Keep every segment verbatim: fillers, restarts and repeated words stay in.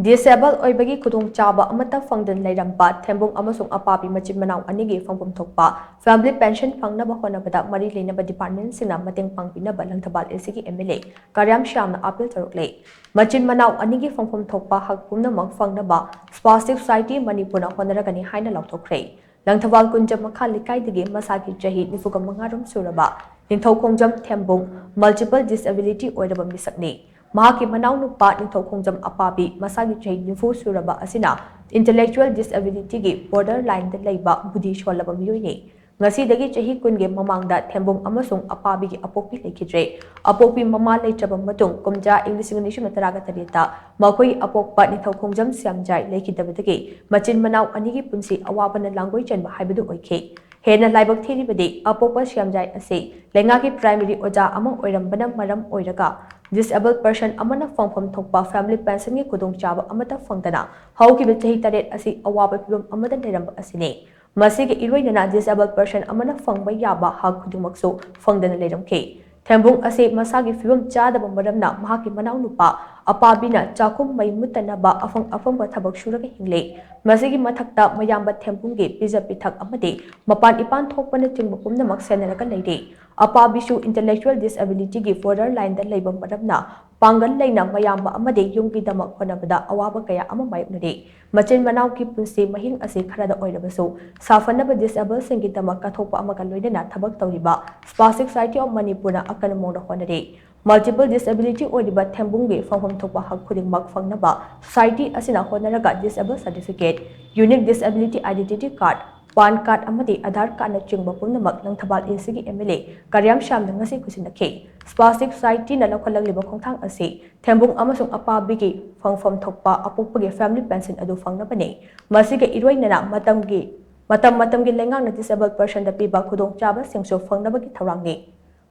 Disable ꯑꯣꯏꯕꯒꯤ ꯈꯨꯗꯣꯡꯆꯥꯕ ꯑꯃꯠꯇ ꯐꯪꯗꯅ ꯂꯩꯔꯝꯕ ꯊꯦꯝꯕꯨꯡ ꯑꯃꯁꯨꯡ ꯑꯄꯥꯕꯤ ꯃꯆꯤꯟ ꯃꯅꯥꯎ ꯑꯅꯤꯒꯤ ꯐꯪꯐꯝ ꯊꯣꯛꯄ family pension ꯐꯪꯅꯕ ꯍꯣꯠꯅꯕꯗ ꯃꯔꯤ ꯂꯩꯅꯕ departmentꯁꯤꯡꯅ ꯃꯇꯦꯡ ꯄꯥꯡꯕꯤꯅꯕ ꯂꯪꯊꯕꯥꯜ ACꯒꯤ MLA ꯀꯔꯤꯌꯥꯝ ꯁ꯭ꯌꯥꯝꯅ appeal ꯇꯧꯔꯛꯂꯦ꯫ ꯃꯆꯤꯟ ꯃꯅꯥꯎ ꯑꯅꯤꯒꯤ ꯐꯪꯐꯝ ꯊꯣꯛꯄ ꯍꯛ ꯄꯨꯝꯅꯃꯛ ꯐꯪꯅꯕ Spastic Society ꯃꯅꯤꯄꯨꯔꯅ ꯍꯣꯠꯅꯔꯒꯅꯤ ꯍꯥꯏꯅ ꯂꯥꯎꯊꯣꯛꯈ꯭ꯔꯦ꯫ ꯂꯪꯊꯕꯥꯜ ꯀꯨꯟꯖꯝ ꯃꯈꯥ ꯂꯩꯀꯥꯏꯗꯒꯤ ꯃꯁꯥꯒꯤ ꯆꯍꯤ ꯅꯤꯐꯨꯒ ꯃꯉꯥ ꯔꯣꯝ ꯁꯨꯔꯕ ꯅꯤꯡꯊꯧ ꯈꯣꯡꯖꯝ ꯊꯦꯝꯕꯨꯡ multiple disability ꯑꯣꯏꯔꯕ ꯃꯤꯁꯛꯅꯤ꯫ ꯃꯍꯥꯛꯀꯤ ꯃꯅꯥꯎꯅꯨꯄꯥ ꯅꯤꯡꯊꯧ ꯈꯣꯡꯖꯝ ꯑꯄꯥꯕꯤ ꯃꯁꯥꯒꯤ ꯆꯍꯤ ꯅꯤꯐꯨ ꯁꯨꯔꯕ ꯑꯁꯤꯅ intellectual disabilityꯒꯤ border lineꯗ ꯂꯩꯕ ꯕꯨꯙꯤ ꯁꯣꯜꯂꯕ ꯃꯤꯑꯣꯏꯅꯤ꯫ ꯉꯁꯤꯗꯒꯤ ꯆꯍꯤ ꯀꯨꯟꯒꯤ ꯃꯃꯥꯡꯗ ꯊꯦꯝꯕꯨꯡ ꯑꯃꯁꯨꯡ ꯑꯄꯥꯕꯤꯒꯤ ꯑꯄꯣꯛꯄꯤ ꯂꯩꯈꯤꯗ꯭ꯔꯦ꯫ ꯑꯄꯣꯛꯄꯤ ꯃꯃꯥ ꯂꯩꯇ꯭ꯔꯕ ꯃꯇꯨꯡ ꯀꯨꯝꯖꯥ ꯏꯪ ꯂꯤꯁꯤꯡ ꯑꯅꯤ ꯁꯨꯞꯅ ꯇꯔꯥꯒ ꯇꯔꯦꯠꯇ ꯃꯈꯣꯏꯒꯤ ꯑꯄꯣꯛꯄ ꯅꯤꯡꯊꯧ ꯈꯣꯡꯖꯝ ꯁ꯭ꯌꯥꯝꯖꯥꯏ ꯂꯩꯈꯤꯗꯕꯗꯒꯤ ꯃꯆꯤꯟ ꯃꯅꯥꯎ ꯑꯅꯤꯒꯤ ꯄꯨꯟꯁꯤ ꯑꯋꯥꯕꯅ ꯂꯥꯡꯒꯣꯏ ꯆꯟꯕ ꯍꯥꯏꯕꯗꯨ ꯑꯣꯏꯈꯤ꯫ ꯍꯦꯟꯅ ꯂꯥꯏꯕꯛ ꯊꯤꯔꯤꯕꯗꯤ ꯑꯄꯣꯛꯄ ꯁ꯭ꯌꯥꯝꯖꯥꯏ ꯑꯁꯤ ꯂꯩꯉꯥꯛꯀꯤ primary ꯑꯣꯖꯥ ꯑꯃ ꯑꯣꯏꯔꯝꯕꯅ ꯃꯔꯝ ꯑꯣꯏꯔꯒ disable person ꯑꯃꯅ ꯐꯪꯐꯝ ꯊꯣꯛꯄ family pensionꯒꯤ ꯈꯨꯗꯣꯡꯆꯥꯕ ꯑꯃꯠꯇ ꯐꯪꯗꯅ ꯍꯧꯈꯤꯕ ꯆꯍꯤ ꯇꯔꯦꯠ ꯑꯁꯤ ꯑꯋꯥꯕ ꯐꯤꯚꯝ ꯑꯃꯗ ꯂꯩꯔꯝꯕ ꯑꯁꯤꯅꯤ꯫ ꯃꯁꯤꯒ ꯏꯔꯣꯏꯅꯅ disable person ꯑꯃꯅ ꯐꯪꯕ ꯌꯥꯕ ꯍꯛ ꯈꯨꯗꯤꯡꯃꯛꯁꯨ ꯐꯪꯗꯅ ꯂꯩꯔꯝꯈꯤ꯫ ꯊꯦꯝꯕꯨꯡ ꯑꯁꯤ ꯃꯁꯥꯒꯤ ꯐꯤꯕꯝ ꯆꯥꯗꯕ ꯃꯔꯝꯅ ꯃꯍꯥꯛꯀꯤ ꯃꯅꯥꯎꯅꯨꯄꯥ ꯑꯄꯥꯕꯤꯅ ꯆꯥꯛꯈꯨꯝ ꯃꯩ ꯃꯨꯠꯇꯅꯕ ꯑꯐꯪ ꯑꯐꯪꯕ ꯊꯕꯛ ꯁꯨꯔꯒ ꯍꯤꯡꯂꯤ꯫ ꯃꯁꯤꯒꯤ ꯃꯊꯛꯇ ꯃꯌꯥꯝꯕ ꯊꯦꯝꯕꯨꯡꯒꯤ ꯄꯤꯖ ꯄꯤꯊꯛ ꯑꯃꯗꯤ ꯃꯄꯥꯟ ꯏꯄꯥꯟ ꯊꯣꯛꯄꯅꯆꯤꯡꯕ ꯄꯨꯝꯅꯃꯛ ꯁꯦꯟꯅꯔꯒ ꯂꯩꯔꯤ꯫ ꯑꯄꯥꯕꯤꯁꯨ intellectual disabilityꯒꯤ border lineꯗ ꯂꯩꯕ ꯃꯔꯝꯅ ꯄꯥꯡꯒꯜ ꯂꯩꯅ ꯃꯌꯥꯝꯕ ꯑꯃꯗꯤ ꯌꯨꯝꯒꯤꯗꯃꯛ ꯍꯣꯠꯅꯕꯗ ꯑꯋꯥꯕ ꯀꯌꯥ ꯑꯃ ꯃꯥꯌꯣꯛꯅꯔꯤ꯫ ꯃꯆꯤꯟ ꯃꯅꯥꯎꯒꯤ ꯄꯨꯟꯁꯤ ꯃꯍꯤꯡ ꯑꯁꯤ ꯈꯔꯗ ꯑꯣꯏꯔꯕꯁꯨ ꯁꯥꯐꯅꯕ disableꯁꯤꯡꯒꯤꯗꯃꯛ ꯀꯠꯊꯣꯛꯄ ꯑꯃꯒ ꯂꯣꯏꯅꯅ ꯊꯕꯛ ꯇꯧꯔꯤꯕ Spastic Society of ꯃꯅꯤꯄꯨꯔꯅ ꯑꯀꯟꯕ ꯃꯑꯣꯡꯗ ꯍꯣꯠꯅꯔꯤ꯫ Multiple disability ꯑꯣꯏꯔꯤꯕ ꯊꯦꯝꯕꯨꯡꯒꯤ ꯐꯪꯐꯝ ꯊꯣꯛꯄ ꯍꯛ ꯈꯨꯗꯤꯡꯃꯛ ꯐꯪꯅꯕ society ꯑꯁꯤꯅ ꯍꯣꯠꯅꯔꯒ disable certificate, unique disability identity card, PAN card ꯑꯃꯗꯤ Aadhaar cardꯅꯆꯤꯡꯕ ꯄꯨꯝꯅꯃꯛ ꯂꯪꯊꯕꯥꯜ ACꯒꯤ MLA ꯀꯔꯤꯌꯥꯝ ꯁ꯭ꯌꯥꯝꯅ ꯉꯁꯤ ꯈꯨꯠꯁꯤꯟꯅꯈꯤ꯫ Spastic Societyꯅ ꯂꯧꯈꯠꯂꯛꯂꯤꯕ ꯈꯣꯡꯊꯥꯡ ꯑꯁꯤ ꯊꯦꯝꯕꯨꯡ ꯑꯃꯁꯨꯡ ꯑꯄꯥꯕꯤꯒꯤ ꯐꯪꯐꯝ ꯊꯣꯛꯄ ꯑꯄꯣꯛꯄꯒꯤ family pension ꯑꯗꯨ ꯐꯪꯅꯕꯅꯤ꯫ ꯃꯁꯤꯒ ꯏꯔꯣꯏꯅꯅ ꯃꯇꯝꯒꯤ, ꯃꯇꯝ ꯃꯇꯝꯒꯤ ꯂꯩꯉꯥꯛꯅ disable personꯗ ꯄꯤꯕ ꯈꯨꯗꯣꯡꯆꯥꯕꯁꯤꯡꯁꯨ ꯐꯪꯅꯕꯒꯤ ꯊꯧꯔꯥꯡꯅꯤ꯫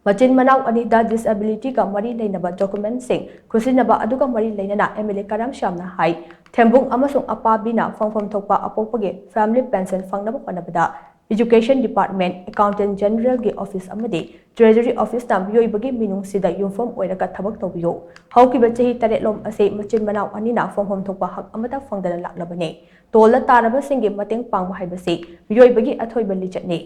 ꯃꯆꯤꯟ ꯃꯅꯥꯎ ꯑꯅꯤꯗ disabilityꯒ ꯃꯔꯤ ꯂꯩꯅꯕ documentꯁꯤꯡ ꯈꯨꯠꯁꯤꯟꯅꯕ ꯑꯗꯨꯒ ꯃꯔꯤ ꯂꯩꯅꯅ MLA ꯀꯔꯤꯌꯥꯝ ꯁ꯭ꯌꯥꯝꯅ ꯍꯥꯏ, ꯊꯦꯝꯕꯨꯡ ꯑꯃꯁꯨꯡ ꯑꯄꯥꯕꯤꯅ ꯐꯪꯐꯝ ꯊꯣꯛꯄ ꯑꯄꯣꯛꯄꯒꯤ family pension ꯐꯪꯅꯕ ꯍꯣꯠꯅꯕꯗ Education Department, Accountant Generalꯒꯤ office ꯑꯃꯗꯤ Treasury officeꯅ ꯃꯤꯑꯣꯏꯕꯒꯤ ꯃꯤꯅꯨꯡꯁꯤꯗ ꯌꯨꯝꯐꯝ ꯑꯣꯏꯔꯒ ꯊꯕꯛ ꯇꯧꯕꯤꯌꯨ꯫ ꯍꯧꯈꯤꯕ ꯆꯍꯤ ꯇꯔꯦꯠꯂꯣꯝ ꯑꯁꯤ ꯃꯆꯤꯟ ꯃꯅꯥꯎ ꯑꯅꯤꯅ ꯐꯪꯐꯝ ꯊꯣꯛꯄ ꯍꯛ ꯑꯃꯠꯇ ꯐꯪꯗꯅ ꯂꯥꯛꯂꯕꯅꯤ꯫ ꯇꯣꯜꯂ ꯇꯥꯔꯕꯁꯤꯡꯒꯤ ꯃꯇꯦꯡ ꯄꯥꯡꯕ ꯍꯥꯏꯕꯁꯤ ꯃꯤꯑꯣꯏꯕꯒꯤ ꯑꯊꯣꯏꯕ ꯂꯤꯆꯠꯅꯤ꯫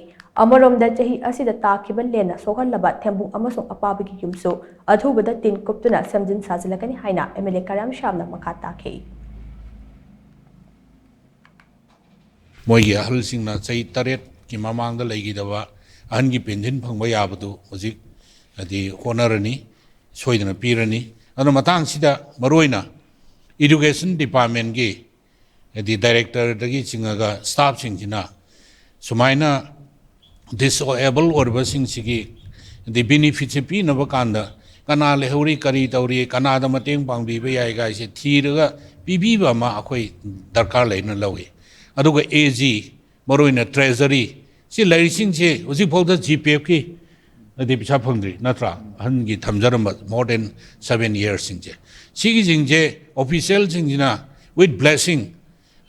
ꯑꯃꯔꯣꯝꯗ ꯆꯍꯤ ꯑꯁꯤꯗ ꯇꯥꯈꯤꯕ ꯂꯦꯟꯅ ꯁꯣꯛꯍꯜꯂꯕ ꯊꯦꯝꯕꯨꯡ ꯑꯃꯁꯨꯡ ꯑꯄꯥꯕꯒꯤ ꯌꯨꯝꯁꯨ ꯑꯊꯨꯕꯗ ꯇꯤꯟ ꯀꯨꯞꯇꯨꯅ ꯁꯦꯝꯖꯤꯟ ꯁꯥꯖꯤꯜꯂꯛꯀꯅꯤ ꯍꯥꯏꯅ MLA ꯀꯔꯥꯝ ꯁ꯭ꯌꯥꯝꯅ ꯃꯈꯥ ꯇꯥꯈꯤ꯫ ꯃꯣꯏꯒꯤ ꯑꯍꯜꯁꯤꯡꯅ ꯆꯍꯤ ꯇꯔꯦꯠꯀꯤ ꯃꯃꯥꯡꯗ ꯂꯩꯈꯤꯗꯕ ꯑꯍꯟꯒꯤ ꯄꯦꯟꯁꯤꯟ ꯐꯪꯕ ꯌꯥꯕꯗꯨ ꯍꯧꯖꯤꯛ ꯍꯥꯏꯗꯤ ꯍꯣꯠꯅꯔꯅꯤ, ꯁꯣꯏꯗꯅ ꯄꯤꯔꯅꯤ꯫ ꯑꯗꯨꯅ ꯃꯇꯥꯡꯁꯤꯗ ꯃꯔꯨꯑꯣꯏꯅ Education Departmentꯀꯤ ꯍꯥꯏꯗꯤ directorꯗꯒꯤ ꯆꯤꯡꯉꯒ staffꯁꯤꯡꯁꯤꯅ ꯁꯨꯃꯥꯏꯅ disable ꯑꯣꯏꯔꯕꯁꯤꯡꯁꯤꯒꯤ ꯍꯥꯏꯗꯤ benefitꯁꯦ ꯄꯤꯅꯕ ꯀꯥꯟꯗ ꯀꯅꯥ ꯂꯩꯍꯧꯔꯤ, ꯀꯔꯤ ꯇꯧꯔꯤ, ꯀꯅꯥꯗ ꯃꯇꯦꯡ ꯄꯥꯡꯕꯤꯕ ꯌꯥꯏ ꯀꯥꯏꯁꯦ ꯊꯤꯔꯒ ꯄꯤꯕꯤꯕ ꯑꯃ ꯑꯩꯈꯣꯏ ꯗꯔꯀꯥꯔ ꯂꯩꯅ ꯂꯧꯏ꯫ ꯑꯗꯨꯒ AG, ꯃꯔꯨꯑꯣꯏꯅ Treasury, ꯁꯤ ꯂꯩꯔꯤꯁꯤꯡꯁꯦ ꯍꯧꯖꯤꯛꯐꯥꯎꯗ GPFꯀꯤ ꯍꯥꯏꯗꯤ ꯄꯩꯁꯥ ꯐꯪꯗ꯭ꯔꯤ ꯅꯠꯇ꯭ꯔꯥ? ꯑꯍꯟꯒꯤ ꯊꯝꯖꯔꯝꯕ more than seven yearsꯁꯤꯡꯁꯦ, ꯁꯤꯒꯤꯁꯤꯡꯁꯦ officialꯁꯤꯡꯁꯤꯅ with blessing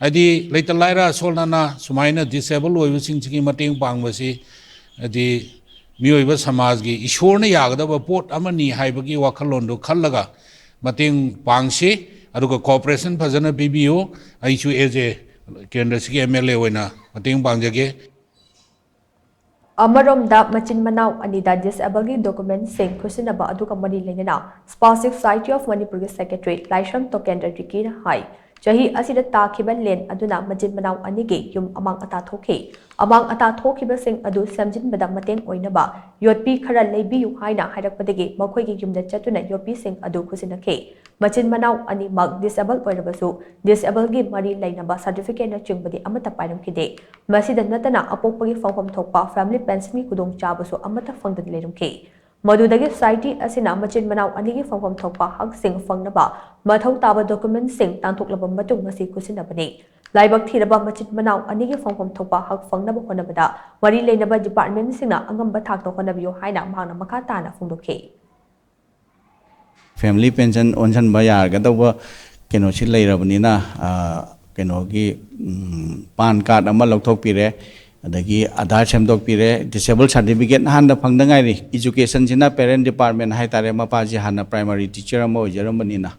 ꯍꯥꯏꯗꯤ ꯂꯩꯇ ꯂꯥꯏꯔ ꯑꯁꯣꯜ ꯑꯅꯥ ꯁꯨꯃꯥꯏꯅ disable ꯑꯣꯏꯕꯁꯤꯡꯁꯤꯒꯤ ꯃꯇꯦꯡ ꯄꯥꯡꯕꯁꯤ ꯍꯥꯏꯗꯤ ꯃꯤꯑꯣꯏꯕ ꯁꯃꯥꯖꯒꯤ ꯏꯁꯣꯔꯅ ꯌꯥꯒꯗꯕ ꯄꯣꯠ ꯑꯃꯅꯤ ꯍꯥꯏꯕꯒꯤ ꯋꯥꯈꯜꯂꯣꯟꯗꯨ ꯈꯜꯂꯒ ꯃꯇꯦꯡ ꯄꯥꯡꯁꯤ꯫ ꯑꯗꯨꯒ cooperation ꯐꯖꯅ ꯄꯤꯕꯤꯌꯨ꯫ ꯑꯩꯁꯨ as a ꯀꯦꯟꯗ꯭ꯔꯁꯤꯒꯤ MLA ꯑꯣꯏꯅ ꯃꯇꯦꯡ ꯄꯥꯡꯖꯒꯦ꯫ ꯑꯃꯔꯣꯝꯗ ꯃꯆꯤꯟ ꯃꯅꯥꯎ ꯑꯅꯤꯗ disableꯒꯤ documentꯁꯤꯡ ꯈꯨꯠꯁꯤꯟꯅꯕ ꯑꯗꯨꯒ ꯃꯔꯤ ꯂꯩꯅꯅ Spastic Society of Manipurꯒꯤ secretary ꯂꯥꯏꯁ꯭ꯔꯝ ꯇꯣꯀꯦꯟꯗ꯭ꯔ ꯔꯤꯀꯤꯅ ꯍꯥꯏ, ꯆꯍꯤ ꯑꯁꯤꯗ ꯇꯥꯈꯤꯕ ꯂꯦꯟ ꯑꯗꯨꯅ ꯃꯆꯤꯟ ꯃꯅꯥꯎ ꯑꯅꯤꯒꯤ ꯌꯨꯝ ꯑꯃꯥꯡ ꯑꯇꯥ ꯊꯣꯛꯈꯤ꯫ ꯑꯃꯥꯡ ꯑꯇꯥ ꯊꯣꯛꯈꯤꯕꯁꯤꯡ ꯑꯗꯨ ꯁꯦꯝꯖꯤꯟꯕꯗ ꯃꯇꯦꯡ ꯑꯣꯏꯅꯕ ꯌꯣꯠꯄꯤ ꯈꯔ ꯂꯩꯕꯤꯌꯨ ꯍꯥꯏꯅ ꯍꯥꯏꯔꯛꯄꯗꯒꯤ ꯃꯈꯣꯏꯒꯤ ꯌꯨꯝꯗ ꯆꯠꯇꯨꯅ ꯌꯣꯠꯄꯤꯁꯤꯡ ꯑꯗꯨ ꯈꯨꯠꯁꯤꯟꯅꯈꯤ꯫ ꯃꯆꯤꯟ ꯃꯅꯥꯎ ꯑꯅꯤꯃꯛ disable ꯑꯣꯏꯔꯕꯁꯨ disableꯒꯤ ꯃꯔꯤ ꯂꯩꯅꯕ certificateꯅꯆꯤꯡꯕꯗꯤ ꯑꯃꯠꯇ ꯄꯥꯏꯔꯝꯈꯤꯗꯦ꯫ ꯃꯁꯤꯗ ꯅꯠꯇꯅ ꯑꯄꯣꯛꯄꯒꯤ ꯐꯪꯐꯝ ꯊꯣꯛꯄ family pensionꯒꯤ ꯈꯨꯗꯣꯡꯆꯥꯕꯁꯨ ꯑꯃꯠꯇ ꯐꯪꯗꯅ ꯂꯩꯔꯝꯈꯤ꯫ ꯃꯗꯨꯗꯒꯤ society ꯑꯁꯤꯅ ꯃꯆꯤꯟ ꯃꯅꯥꯎ ꯑꯅꯤꯒꯤ ꯐꯪꯐꯝ ꯊꯣꯛꯄ ꯍꯛꯁꯤꯡ ꯐꯪꯅꯕ ꯃꯊꯧ ꯇꯥꯕ documentꯁꯤꯡ ꯇꯥꯟꯊꯣꯛꯂꯕ ꯃꯇꯨꯡ ꯃꯁꯤ ꯈꯨꯠꯁꯤꯟꯅꯕꯅꯤ꯫ ꯂꯥꯏꯕꯛ ꯊꯤꯔꯕ ꯃꯆꯤꯟ ꯃꯅꯥꯎ ꯑꯅꯤꯒꯤ ꯐꯪꯐꯝ ꯊꯣꯛꯄ ꯍꯛ ꯐꯪꯅꯕ ꯍꯣꯠꯅꯕꯗ ꯃꯔꯤ ꯂꯩꯅꯕ departmentꯁꯤꯡꯅ ꯑꯉꯝꯕ ꯊꯥꯛꯇ ꯍꯣꯠꯅꯕꯤꯌꯨ ꯍꯥꯏꯅ ꯃꯍꯥꯛꯅ ꯃꯈꯥ ꯇꯥꯅ ꯐꯣꯡꯗꯣꯛꯈꯤ꯫ Family pension ꯑꯣꯟꯁꯤꯟꯕ ꯌꯥꯒꯗꯧꯕ ꯀꯩꯅꯣꯁꯤ ꯂꯩꯔꯕꯅꯤꯅ, ꯑ, ꯀꯩꯅꯣꯒꯤ, ꯎꯝ, PAN card ꯑꯃ ꯂꯧꯊꯣꯛꯄꯤꯔꯦ, ꯑꯗꯒꯤ ꯑꯙꯥꯔ ꯁꯦꯝꯗꯣꯛꯄꯤꯔꯦ, ꯗꯤꯁꯦꯕꯜ ꯁꯥꯔꯇꯤꯐꯤꯀꯦꯠ ꯍꯥꯟꯅ ꯐꯪꯗ ꯉꯥꯏꯔꯤ꯫ ꯏꯖꯨꯀꯦꯁꯟꯁꯤꯅ ꯄꯦꯔꯦꯟ ꯗꯤꯄꯥꯔꯠꯃꯦꯟ ꯍꯥꯏꯇꯥꯔꯦ, ꯃꯄꯥꯁꯤ ꯍꯥꯟꯅ ꯄ꯭ꯔꯥꯏꯃꯥꯔꯤ ꯇꯤꯆꯔ ꯑꯃ ꯑꯣꯏꯖꯔꯝꯕꯅꯤꯅ꯫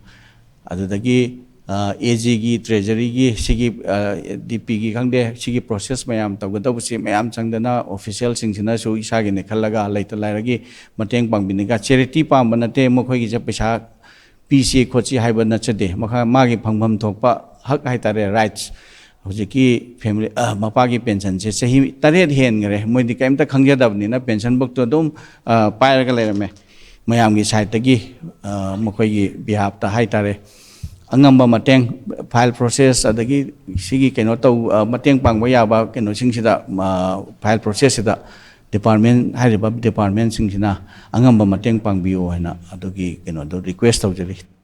ꯑꯗꯨꯗꯒꯤ ꯑꯦ ꯖꯤꯒꯤ, ꯇ꯭ꯔꯦꯖꯔꯤꯒꯤ, ꯁꯤꯒꯤ ꯗꯤ ꯄꯤꯒꯤ ꯈꯪꯗꯦ, ꯁꯤꯒꯤ ꯄ꯭ꯔꯣꯁꯦꯁ ꯃꯌꯥꯝ ꯇꯧꯒꯗꯧꯕꯁꯤ ꯃꯌꯥꯝ ꯆꯪꯗꯅ ꯑꯣꯐꯤꯁꯤꯌꯦꯜꯁꯤꯡꯁꯤꯅꯁꯨ ꯏꯁꯥꯒꯤꯅꯦ ꯈꯜꯂꯒ ꯂꯩꯇ ꯂꯥꯏꯔꯒꯤ ꯃꯇꯦꯡ ꯄꯥꯡꯕꯤꯅꯤꯡꯉꯥꯏ꯫ ꯆꯦꯔꯤꯇꯤ ꯄꯥꯝꯕ ꯅꯠꯇꯦ, ꯃꯈꯣꯏꯒꯤꯁꯦ ꯄꯩꯁꯥ ꯄꯤꯁꯤ ꯈꯣꯠꯁꯤ ꯍꯥꯏꯕ ꯅꯠꯆꯗꯦ꯫ ꯃꯈꯥ ꯃꯥꯒꯤ ꯐꯪꯐꯝ ꯊꯣꯛꯄ ꯍꯛ ꯍꯥꯏꯇꯥꯔꯦ, ꯔꯥꯏꯠꯁ꯫ ꯍꯧꯖꯤꯛꯀꯤ ꯐꯦꯃꯤꯂꯤ, ꯑ, ꯃꯄꯥꯒꯤ ꯄꯦꯟꯁꯟꯁꯦ ꯆꯍꯤ ꯇꯔꯦꯠ ꯍꯦꯟꯈꯔꯦ, ꯃꯣꯏꯗꯤ ꯀꯔꯤꯝꯇ ꯈꯪꯖꯗꯕꯅꯤꯅ ꯄꯦꯟꯁꯟ ꯕꯨꯛꯇꯣ ꯑꯗꯨꯝ, ꯑ, ꯄꯥꯏꯔꯒ ꯂꯩꯔꯝꯃꯦ꯫ ꯃꯌꯥꯝꯒꯤ ꯁꯥꯏꯠꯇꯒꯤ, ꯑ, ꯃꯈꯣꯏꯒꯤ ꯕꯤꯍꯥꯞꯇ ꯍꯥꯏꯇꯥꯔꯦ, ꯑꯉꯝꯕ ꯃꯇꯦꯡ, ꯐꯥꯏꯜ ꯄ꯭ꯔꯣꯁꯦꯁ, ꯑꯗꯒꯤ ꯁꯤꯒꯤ ꯀꯩꯅꯣ ꯇꯧ, ꯑ, ꯃꯇꯦꯡ ꯄꯥꯡꯕ ꯌꯥꯕ ꯀꯩꯅꯣꯁꯤꯡꯁꯤꯗ, ꯑ, ꯐꯥꯏꯜ ꯄ꯭ꯔꯣꯁꯦꯁꯁꯤꯗ ꯗꯤꯄꯥꯔꯠꯃꯦꯟ, ꯍꯥꯏꯔꯤꯕ ꯗꯤꯄꯥꯔꯠꯃꯦꯟꯁꯤꯡꯁꯤꯅ ꯑꯉꯝꯕ ꯃꯇꯦꯡ ꯄꯥꯡꯕꯤꯌꯨ ꯍꯥꯏꯅ ꯑꯗꯨꯒꯤ ꯀꯩꯅꯣꯗꯣ ꯔꯤꯀ꯭ꯋꯦꯁ ꯇꯧꯖꯔꯤ꯫